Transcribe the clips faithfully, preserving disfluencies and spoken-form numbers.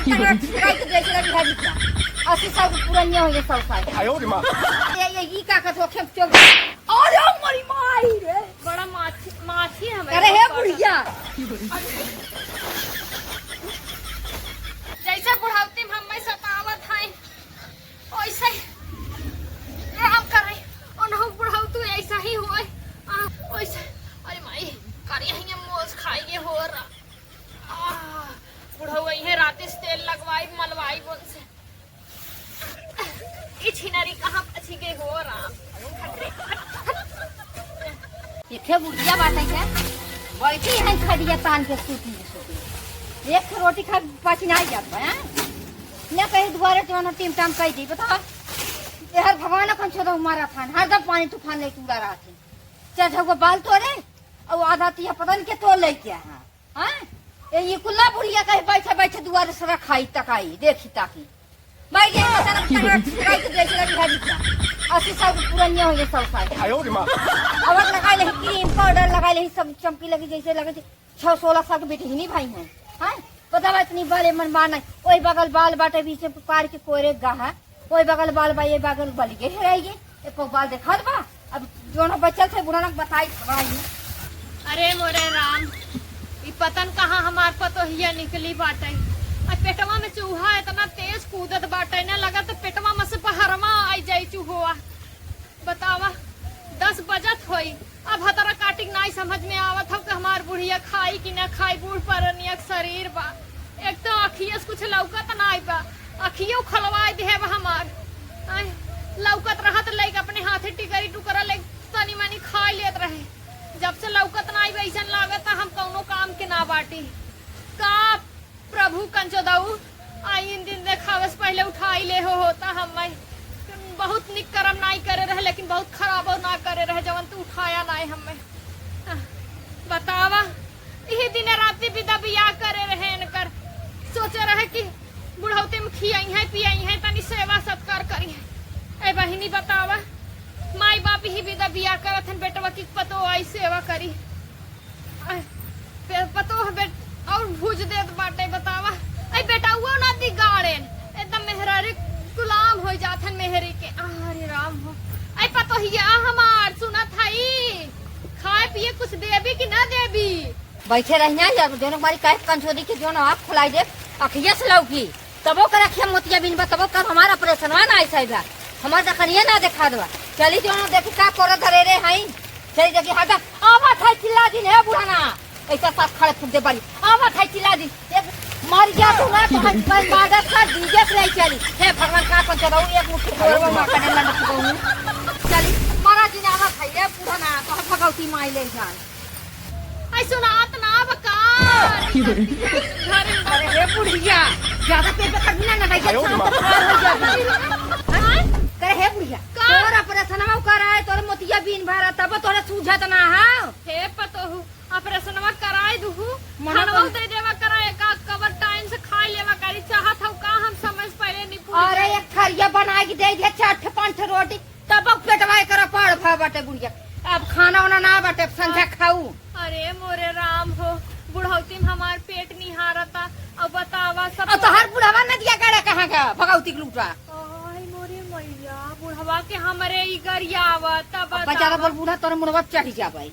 तगड़ा छिटकाई के बेच रहा बिहारी का। अस्सी साल के पुरनिया हो गए, सौ साल। आयो रे माँ। ये, ये, ई का कहत हो, खेप चोक। अरे मरी माई रे। बड़ा माछी, माछी हमें अरे हे पकड़। बुढ़िया। जैसे बुढ़ौती में हमें सतावत है, वैसे ही राम करे, उन्हों बुढ़ौती ऐसा ही होए। आ, वैसे, अरे माई, करिया ही मोज खाइए हो रहा। आ, बुढ़ऊ इहे राती से तेल लगवाई, मलवाई बोन से। ई छिनरी कहाँ पची गई हो राम? हट रे, हट, हट। एके बुढ़िया बाटे के, बैठी है खटिया तान के सूती, सूती। एक ठो रोटी खा पाची ना जात बा, हैं? ना कहीं दुआरे जवन टीम टाम कह दी, बता। एहर भगवान अपन छोड़ा मारा थान, हरदम पानी तूफान लेके उड़ा रहा थे। चार झगो बाल तोरे, और आधा तिया पता नहीं के तोड़ लेके आया। हाँ? ए, ई कुल्ला बुढ़िया कहे बैठे बैठे दुआरे सरा खाई तकाई, देखी ताकी। भाई ये पता ना पता ना छिटकाई के बेच रहा बिहारी का। अस्सी साल के पुरनिया हो गए, सौ साल। आयो रे माँ। अवर लगा ले क्रीम पाउडर, लगा ले सब चमकी लगी जैसे लगे थे छह सोलह साल के बेटी ही नहीं भाई हैं। हाँ? पता बा इतनी बाले मन बा नहीं। ओई बगल बाल बाटे बीच में पुकार के कोरे गा है। ओई बगल बाल बा, ये बगल बलिए हेराई गए। एको बाल देखात बा? अब जोन बचल थे बुढ़ाना के बताई भाई। अरे मोरे राम, ई पतन कहाँ हमार पतोहिया निकली बाटे। आ पेटवा में चूहा इतना तेज कूदत बाटे ना, लगत पेटवा में से बहरवा आई जाई चूहोआ। बतावा, दस बजत होई, अब हतरा काटिक नाई समझ में आवत हौ कि हमार बुढ़िया खाई कि ना खाई, बूढ़ परनिया के शरीर बा। एक तो अखिया से कुछ लौकत नाई बा, अखियो खलवाई देहे बा हमार। आय, लौकत रहत लइके अपने हाथे टिकरी टुकरा ले तनी मनी खाई लेत रहे। जब से लौकत नाई बा, अइसन लागत हम कौनो काम के ना बाटी। का प्रभु कंचोदऊ, आ इन दिन देखावे से पहिले उठाई ले हो होता हमें। बहुत निक करम नाई करे रहे, लेकिन बहुत खराबो ना करे रहे, जवन तू उठाया नाई हमें। बतावा, इही दिन राती बिदा बियाह करे रहे इनकर। सोचे रहे कि बुढ़ौती में खियाई है, पियाई है, तनी सेवा सत्कार करी है। ए बहिनी बतावा, माई बाप ही बिदा बियाह करत हन, बेटवा की पतो आई सेवा करी। आय, पे-, पतोह बेट-, और भूज देत बाटे, बतावा। ऐ बेटउओ ना बिगाड़ेन, एकदम मेहरारू गुलाम हो जात हन मेहरी के। अरे राम हो, ऐ पतोहिया हमार सुनत हई, खाए पिए कुछ देबी कि ना देबी? बैठे रहिया, जब जोन बारी काहे कंचोदी के जोन आँख खुलाई दे, अखिया से लौकी। तबो कर अखिया मोतिया बिन बा, तबो कर हमार ऑपरेशनवा ना ऐसा बा। हमार दखनिया ना देखा दवा। चली जो देखी का कर धरे रे हई। चली देखी हटा। आवा था चिल्ला दिन है बुढ़ाना। ऐसा साथ खड़े फूक दे बारी। आवा था चिल्ला दिन। एक मर गया तू ना तो हम पर मादर का डीजे से नहीं चली। हे भगवान का पंच रहू एक मुट्ठी गोरवा मार कने लंड को। चली मारा दिन आवा था ये बुढ़ाना तो हम भगवती माई ले जान। आई सुनात ना बका। अरे हे बुढ़िया, ज्यादा पेट पे खटना ना भाई, आयो अच्छा माँ। तो पार हो जाबी। हाँ? करे हे बुढ़िया, का? तोर ऑपरेशनवा कराए, तोर मोतिया बीन भरा, तब तोरे सूझत ना है। हे पतोहू, ऑपरेशनवा कराए दुहू, मना खानवा कर। दे देवा कराए, का कबर टाइम से खाए लेवा करी, चाहत हौ का हम समय से पहिले नहीं पूछ अरे गए। एक थरिया बनाए के दे दे, चार ठे पाँच ठे रोटी, तब पेटवा एकर पाड़ भा बाटे बुढ़िया। अब खाना वाना ना बाटे, अब संझा हाँ। खाऊ। अरे मोरे राम हो, बुढ़ौती में हमार पेट निहारता। अब बतावा सब और तोहार बुढ़वा नदिया गड़ा कहाँ गया, भगौती के लूटा। आई मोरे मैया, बुढ़वा के हमरे ई गरियावत, अब अब ज्यादा बतावा। बोल बूढ़ा, तोरे मुड़वा पे चढ़ी जाबे।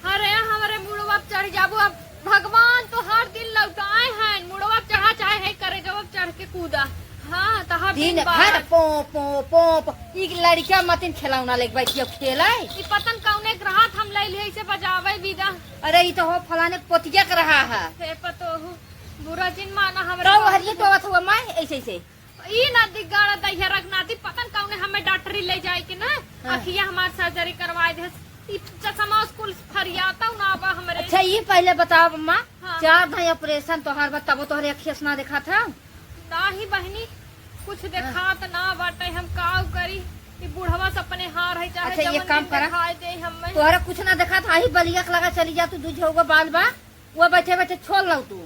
अरे हमरे मुड़वा पे चढ़ जाबू, अब भगवान तोहार दिन लौटाए हैं, मुड़वा पे चढ़ा चाहे है करेजवा पे चढ़ के कूदा। हाँ, तहार दिन दिन भर बात। पों, पों, पों, पों। ई लड़का मतिन खिलौना लेके बैठी अब खेले। ई पतन कौने के रहत हम ले लिए इसे बजावे बिदा। अरे ई तो हो फलाने के पोतिया के रहा है। हे पतोहू, बुरा जिन माना हमरा तो बाबू हरिये के। टोवत हुआ माय ऐसे ऐसे। ई ना दिगाड़ा दैया रखनाती पतन कौने हमें डॉक्टरी ले जाए के ना। हाँ। अखिया हमार सर्जरी करवाए दे। ई चश्मा स्कूल फरियाता ना बा हमरे। अच्छा ई पहले बताओ अम्मा, हाँ। चार धाई ऑपरेशन तोहार बा तबो तोहरे अखिया से ना देखा था? नाही बहिनी, कुछ देखात ना बाटे, हम का करी? ई बुढ़वा से अपने हार है, चाहे अच्छा, ये जवन काम दिन करा। देखाए दे हमें। तोहरा कुछ ना देखात, आही बलिया के लगा चली जा तू, दू झौगा बाल बा, वो बैठे बैठे छोल लऊ तू।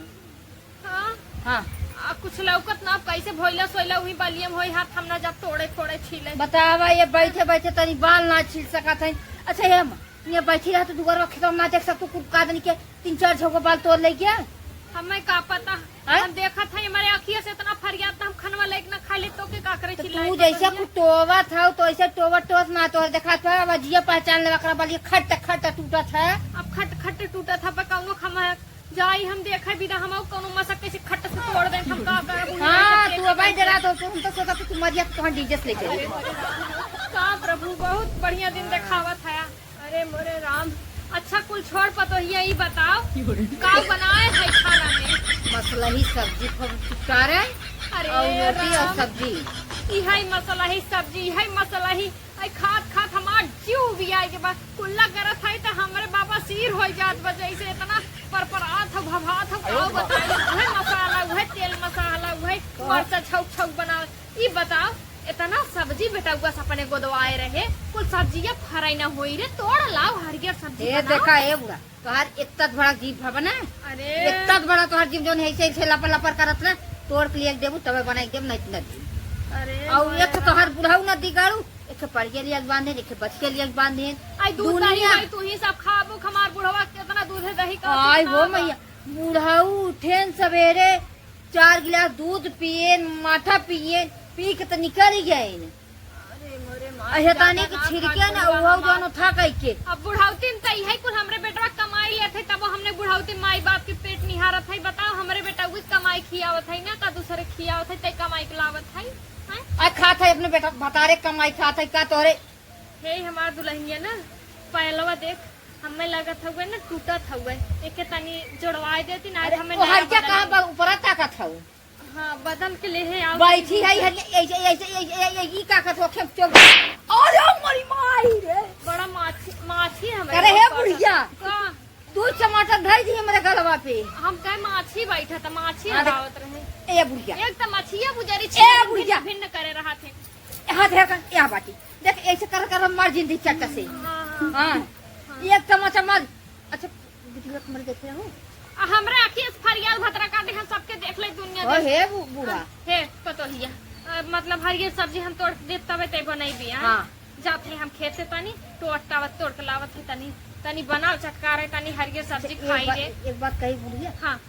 हाँ? हाँ। आ, कुछ लौकत ना, अब कैसे भोइला सोइला उही बलिया में होई, हाथ हम ना जब तोड़े फोड़े छीले। बतावा, ये बैठे बैठे तनी बाल ना छील सकत है। अच्छा, ये हम ये बैठी रह, तू दुआर खेतवा में ना देख सकतू, कुल का आदमी के तीन चार झोंको बाल तोड़ ले गया। हमें का पता, हैं? हम देखत है, हमारे अखिया से इतना के का करे तो चिल्लाई तू जैसे पतोहिया? कुछ टोवत हौ, तो ऐसे टोवत टोवत ना तोहर देखात है, अब जिया पहचान लेवा करा, बलिए खट खट टूटत है। अब खट खट टूटत है, पर कौनो खमा है। जाई हम देखे बिना, हम कौनो मसक कैसे खट से तोड़ दे, हम का करब? हाँ, तू अब डरा तो, तू, हम तो सोचा तू, तू मरिया तो तोहर डीजे से लेके आई। का प्रभु, बहुत बढ़िया दिन देखावत है। अरे मोरे राम, अच्छा कुल छोड़ पतोहिया, ई बताओ का बनाए है खाना में? मसलही सब्जी खूब चुटकारे अरे और रोटी और राम। सब्जी। इहै मसलही सब्जी, इहै मसलही, आई खात खात हमार जीव भी आए के बाद कुल्ला करत है तो हमरे बाबा सीर हो जात बा, जैसे इतना परपरात हो, भभात हो, का बताई, उहै मसाला, उहै तेल मसाला, उहै मरचा छौक छौक बनावत। ई बताओ, इतना सब्जी बेटउआ से अपने गोदवाए रहे, कुल सब्जिया फराई ना होई रे, तोड़ लाओ हरियर सब्जी ए, बनाओ। देखा ए बुढ़ा, तोहार इतना बड़ा जीभ है ना? अरे। इतना बड़ा तोहार जीभ जौन है, ऐसे, ऐसे लपर लपर करत ना, तोड़ के लिए देबू तबे बनाई देब, नहीं तो ना देबू। अरे और एक तो तोहार बुढ़ऊ ना दिगाड़ू, एक तो पढ़िया लिया के बांधे, एक तो बच के लिया के बांधे। आई दूध दही दुनिया। भाई तू ही सब खाबू, हमार बुढ़वा कितना दूध है दही का आई कितना हो बा। मैया, बुढ़ऊ उठेन सवेरे, चार गिलास दूध पिए, माठा पिए, पी के तो निकल ही गए। अरे मोरे माँ, अहे तानी ज्यादा कि ना छिड़के खा ना, बुढ़वा उहो हमार। जौन था कह के। अब बुढ़ौती में तो इहे कुल हमरे बेटवा कमाई लेत है, तब हमने बुढ़ौती माई बाप के पेट निहारत है। बताओ, हमरे बेटा उस कमाई खियावत है ना, का दूसरे खियावत है, ते कमाई के लावत है, हैं? आ खात है अपने बेटा भतारे कमाई खात है का तोरे? हे हमार दुल्हनिया ना, पहलवा देख, हमें लगत हउए ना टूटत हउए, एके तनी जोड़वाए देती ना, आज अरे, हमें ओ नया हरिया बदल कहाँ के बा-, ऊपरा ताकत हऊ? हाँ, बदल के ले हे आओ। बैठी है हरिया, ऐसे, ऐसे, ऐसे, ऐसे, ऐसे, ई का कथो खेप चोप। अरे, मरी माई रे। बड़ा माछी, माछी हमें अरे, हे पकड़। बुढ़िया। का? तू टमाटर धर दी हमरे गलवा पे। हम कहे माछी बैठा था, माछी अरे, हलावत रहे। ए बुढ़िया। एक तो मछिया बुझारी ए छीन बुढ़िया। भिन्न, भिन्न करे रहा थे। हाथ हेर कर, या बाटी। देख, ऐसे कर कर हम मार जिंदी चट्टा से। हाँ, हाँ। हाँ। हाँ। एक चम्मच मार। अच्छा, बिटिया के मर देखे हो? आ, हमरा आँखिया से फरियाल भतरा काटे, हम सबके देख ले दुनिया ओ, देख। हे बू-, बूढ़ा। हाँ, हे पतोहिया। आ, मतलब, हरियर सब्जी हम तोड़ के देब, तबे ते बनैबी, हाँ? हाँ। जात है हम खेत से तनी, टोट टावत तोड़ के लावत है तनी, तनी बनाओ चटकारे, तनी हरियर सब्जी अच्छा, एक खाई बात, रे। एक बात कही बुढ़िया? हाँ।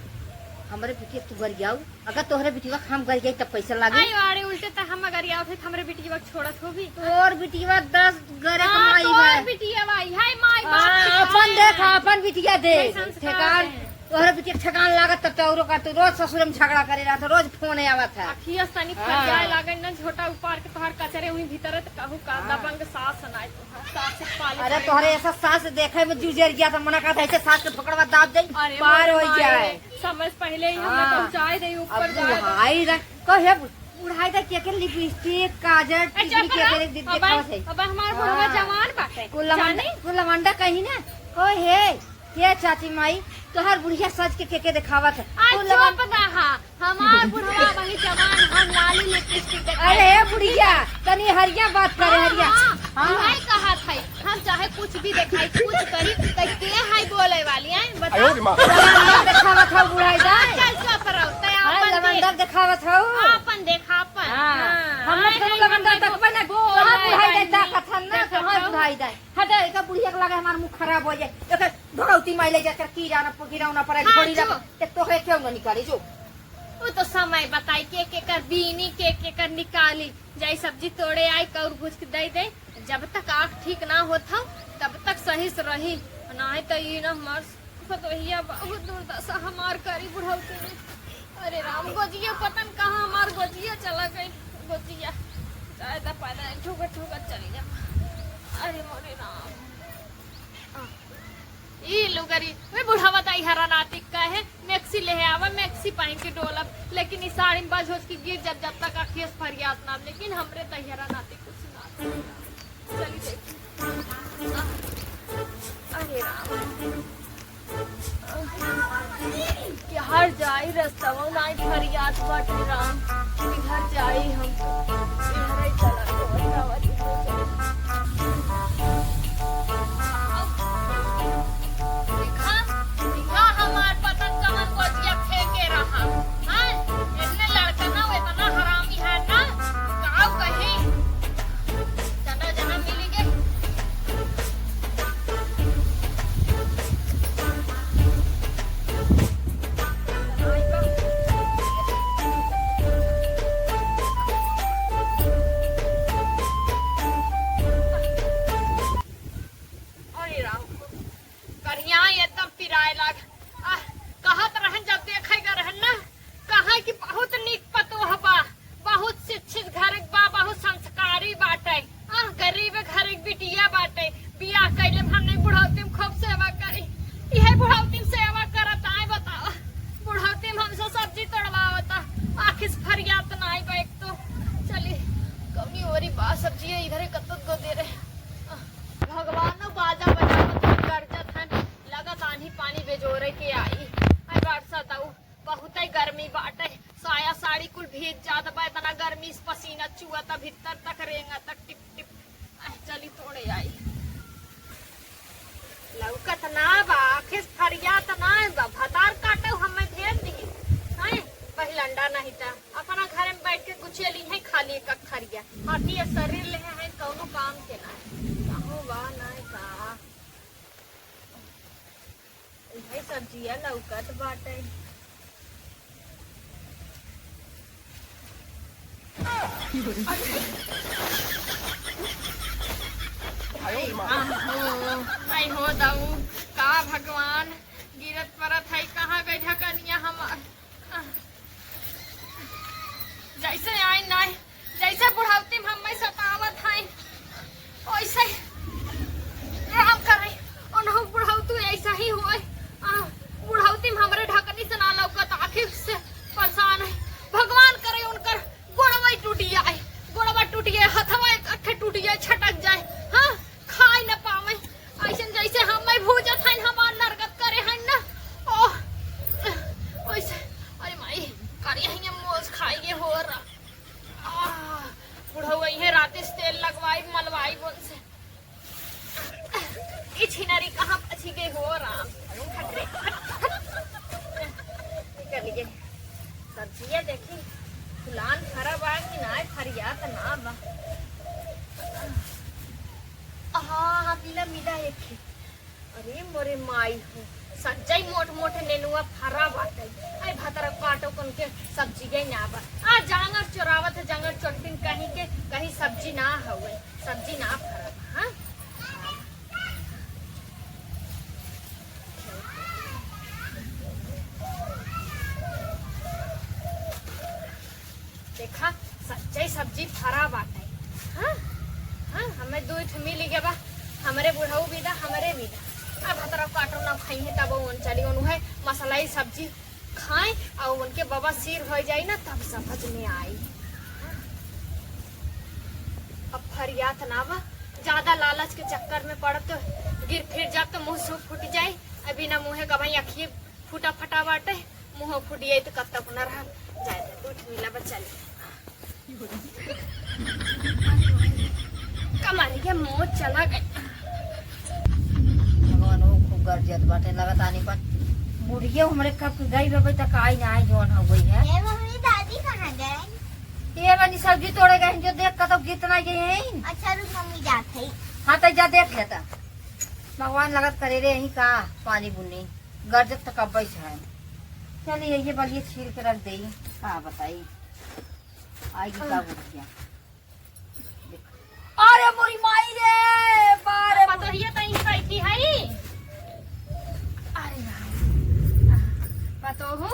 हमरे बिटिया तू गरियाऊ, अगर तोहरे बिटिया हम गरियाई तब कैसे लागे? आई अरे, उल्टे त हम गरियावत है, हमरे बिटिया छोड़त होबी। तोर बिटिया दस गरे हाँ, कमाई तोर है। बिटिया भाई, हाय माई बाप हाँ, के अपन कमाई देख, है। अपन बिटिया दे। कैसन से ठेकान, कहते हैं? तोहरे बिटिया ठेकान लागत तब तो औरो का, तू रोज ससुर में झगड़ा करे रहत, रोज फोन आवत है। अखिया से तनी हाँ। फरियाए लागे न, झोटा उपार के तोहर कचरे हुई भीतर है, त कहू का हाँ। दबंग सास नाई तोहर, सास से पाले अरे पड़े तोहरे ना। ऐसा सास देखे में जुजर गया त मना कहत है, ऐसे सास के थोकड़वा दाब दे, अरे पार मोरे हो माई जाए। रे, समय से पहिले ही हमें हाँ। पहुँचाए दे, ऊपर अब जाए दे। बुढ़ाई रह, कहे बु-, बुढ़ाई रह के, के लिपस्टिक, काजर, ए, टिकली चुप के, रह। के दे-, अब, देखावत है। अब हमार बुढ़वा हाँ। जवान बाटे, कुल लवंडा, जानी? कुल लवंडा कहीं ना, कहे, हे चाची माई, तोहार बुढ़िया सज के, के, के देखावत है। आ, कुल लवन- चुप रहा। हमार बुढ़वा वही जवान, हम लाली लिपस्टिक देखाई। अरे, ए बुढ़िया, तनी हरिया बात करे, हाँ, हरिया। हाँ, हाँ। नहीं कहत है, हम चाहे कुछ भी देखाई, कुछ करी, त के है बोले वाली, हैं? बताओ। अयो रे माँ। लवंडर देखावत हौ बुढ़ाई हाँ, दाई। चल चुप रहो, तै हाँ, आपन लवंडर देख। देखावत हौ। आपन देख, आपन। हाँ। हाँ, हम लोग हाँ, तो हाँ, लवंडर हाँ, देखबे ना, बोले कहाँ बुढ़ाई दाई वाली। ताकत है ना, देखत कहाँ हौ। बुढ़ाई दाई। हटा, एका बुढ़िया के लगे हमार मुँह खराब हो जाए। एका भगवती माई ले जाकर कीड़ा ना, कीड़ा ना पड़े, हाँ, घोड़ी ना, जो। तो तोहरे क्यों ना निकाले, जो। वो तो समय बताई के केकर बीनी, के केकर निकाली। जाई सब्जी तोड़े आई, कौर भूज के दे दे। जब तक आँख ठीक ना होत हौ, तब तक सही से रही। नाहीं तो ई ना हमार पतोहिया बहुत दुर्दशा हमार करी बुढ़ौती में। अरे राम, गोजिया पता न कहाँ हमार गोजिया चला गई। गोजिया जाए तो पैदा ठुकत ठुकत चली जा। अरे मोरे राम। आ। ई लुगरी, वे बुढ़ावा दाई हरा नाती कहे, मैक्सी ले आवा, मैक्सी पहन के डोलब, लेकिन ई साड़ी में बज होज के गिर जब, जब तक अखियस फरियाद ना, लेकिन हमरे दहियरा नाती कुछ ना। चली देखी। अरे राम। कि हर जाई रस्तवा नाई फरियाद बाटे राम, कि हर जाई हम, कि हर चला तो बतावा जी। देखा, देखा हमार पतन कमन गोजिया फेंके रहा, हैं? इतने लड़का ना, वो इतना हरामी है ना, काऊ कही, जना जना मिली के। जात बा, इतना गर्मी से पसीना चुआ त भीतर तक रेंगा तक टिप टिप। आह, चली तोड़े आई। लौकत ना बा, आखिर फरियात ना बा, भतार काटो हमें भेज दी। हैं, पहिलंडा नहीं त अपना घर में बैठ के कुछ ली है, खाली एक खरिया। हाथी ये शरीर ले है, कौनो काम के ना। कहूँ बा ना का। भाई सब्जिया लौकत बाटे। आई हो, आई हो दाऊ, का भगवान, गिरत परत है, कहाँ गई ढकनिया हमार? जैसे आई नाई, जैसे बुढ़ौती में हमें सतावत है, वैसे राम करे, उन्हों बुढ़ौती ऐसा ही होए। आ, बुढ़ौती में हमरे ढकनी से ना लौकत, आँखी से परेशान है। भगवान करे उनकर गोड़वा ही टूट जाए, गोड़वा टूट जाए, हथवा एक अट्ठे टूट जाए, छटक जाए, हाँ, खाए न पावे। ऐसन जैसे हमें भूजत हन, हमार नरगत करे हन ना। ओह, ओइसे, अरे माई, करिया हियाँ मोज खाइए हो रहा। आह, बुढ़ऊ अइहे राती से तेल लगवाई, मलवाई बोन से। ई छिनरी कहाँ पची गई हो राम? हट रे, हट, हट। निकल गए। सब्जिया देखी, फुलान फरा बा कि नाय, फरिया त ना बा। हाँ, हाँ, मिला, मिला एक ही। अरे मोरे माई हो, सच्चाई मोट मोट नेनुआ फरा बाटे। अरे भतरा काटो कन के सब्जी गई ना बा। आ जांगर चोरावत है, जांगर चोरटिन कहीं के, कहीं सब्जी ना हवे, सब्जी ना फरा बा, हाँ? देखा, सच्चे सब्जी फरा बाटे। हाँ, हाँ, हमें दो ठो मिल गया बा, हमरे बुढ़ऊ भी दा, हमरे भी दा। अब भतरा काटो ना खाई है, तब उन चली, उन है मसालाई सब्जी खाए और उनके बवासीर हो जाई ना, तब समझ में आई। अब फरियात ना बा, ज्यादा लालच के चक्कर में पड़त तो गिर फिर जात तो मुंह सूख फूट जाए। अभी ना मुंह है, कभी अखिए फूटा फटा बाटे, मुंह फूट जाए तो कब तक न रह जाए। तो दूध मिला बच्चा ले। कमाल के मौत चला गई। भगवान हो, खूब गरजत बाटे, लगत आनी पर बुढ़िया हमरे कब के गई बा, तक आई ना आई, जौन हो गई है। ए मम्मी, दादी कहाँ गए? ये बनी सब्जी तोड़े गए हैं, जो देख कतौ कितना गए हैं। अच्छा रुक, मम्मी जात है। हाँ, तो जा देख लेता। भगवान लगत करे रे, यहीं का पानी बुनी, गरजत तक अब है। चलिए, ये बलिए छील के रख दे, का बताई। आएगी का बुढ़िया। अरे मोरी माई रे, बारे पतोहिया तो ई कैसी है? अरे राम। पतोहू?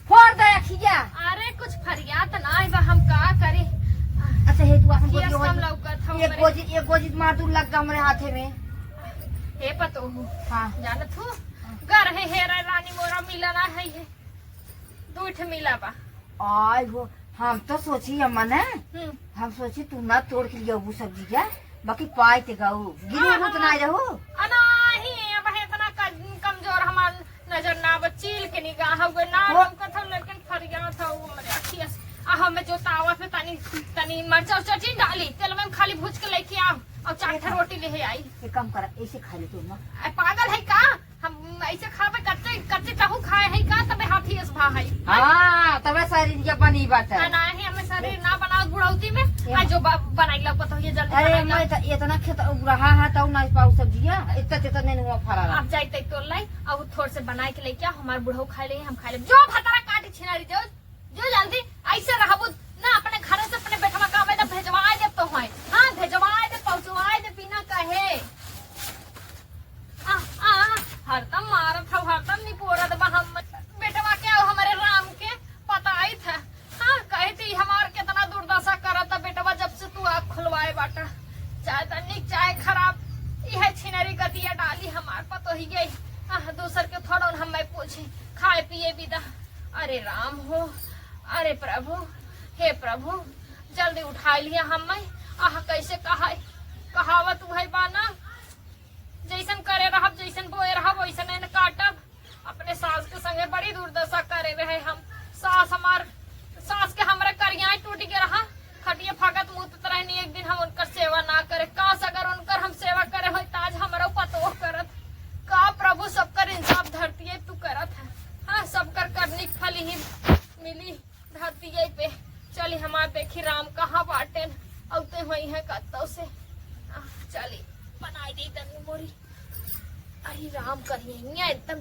फोड़ दे अखिया। अरे कुछ फरियात ना आए बा, हम का करी? अच्छा, हे तू अपन अखिया गोजी सब लौकत हौ एक हमरे। गोजी, एक गोजी मार दूर लग गा हमरे हाथे में। हे पतोहू। हाँ। जानत हूँ? गर है हेरा रानी मोरा मिला ना है ये। दू ठे मिला बा। आय हो, हम तो सोची अम्मा ने, हम्म। हम सोची तू ना तोड़ के लियाबू सब्जी क्या, बाकी पाए ते गाऊ, गिरी हाँ, उत ना हाँ। रहू। आ, नाही, अब है इतना कम-, कमजोर हमार नजर ना बा, चील के निगाह हुए ना वो लौकत हौ, लेकिन फरियात हौ हमरे अखिया से। आ, हमें जोतावा पे तनी, तनी मरचा उरचा चीज डाली, तेल में खाली भूज के लेके आओ, और चार ठे रोटी ले आई। एक काम करा, ऐसे खा ले तू ना। आ, पागल है का? हम ऐसे खाबे, कच्चे, कच्चे चाहू खाए है का, तबे हाथी अस भा है। हाँ, तबे शरीर के बनी बाटे। आ, नाही, हमें शरीर ना बनाओ बुढ़ौती में। ये आ, जो बा-, बनाई ला, पतोहिया जल्दी अरे, बनाई ला। मैं तो इतना खेत रहा है, तो ना पाऊ सब्जिया, इतना, इतना नहीं हुआ फरा रहा। आप जाए तक तोड़ लाई, और थोड़ से बनाए के लेके आओ, हमार बुढ़ऊ खाए ले, हम खाए ले। जो भतरा काटी छिनारी, जो जो जल्दी ऐसे रहबू ना, अपने घरे से अपने बेटवा का आवे तो भेजवाए दे तो है। हाँ, भेजवाए दे, पहुँचवाए दे, बिना कहे। आ, आ, हरदम मारत हौ, हरदम निपोरत बा हम। बेटवा के और हमरे राम के पताई था। हाँ, कहती हमार कितना दुर्दशा करत बेटवा, जब से तू आँख खुलवाए बाटा। चाहे त निक, चाहे खराब, इहे छिनरी गतिया डाली हमार पतोहिया। आ, दूसर के थोड़न हम मैं पूछी, खाए पिए बिदा। अरे राम हो, अरे प्रभु, हे प्रभु, जल्दी उठाई लिया हम्मे। आह, कैसे कहाई, कहावत उहै बा ना, जैसन करे रहब, जैसन बोए रहब, वैसन न काटब। अपने सास के संगे बड़ी दुर्दशा करे रहे हम। सास हमार, सास के हमरे यही पे चली हमार देखी राम कहाँ बाटेन, अउते होइहैं कत्तौ से। आ, चली बनाई दी तनी मोरी। अरे राम करिए एकदम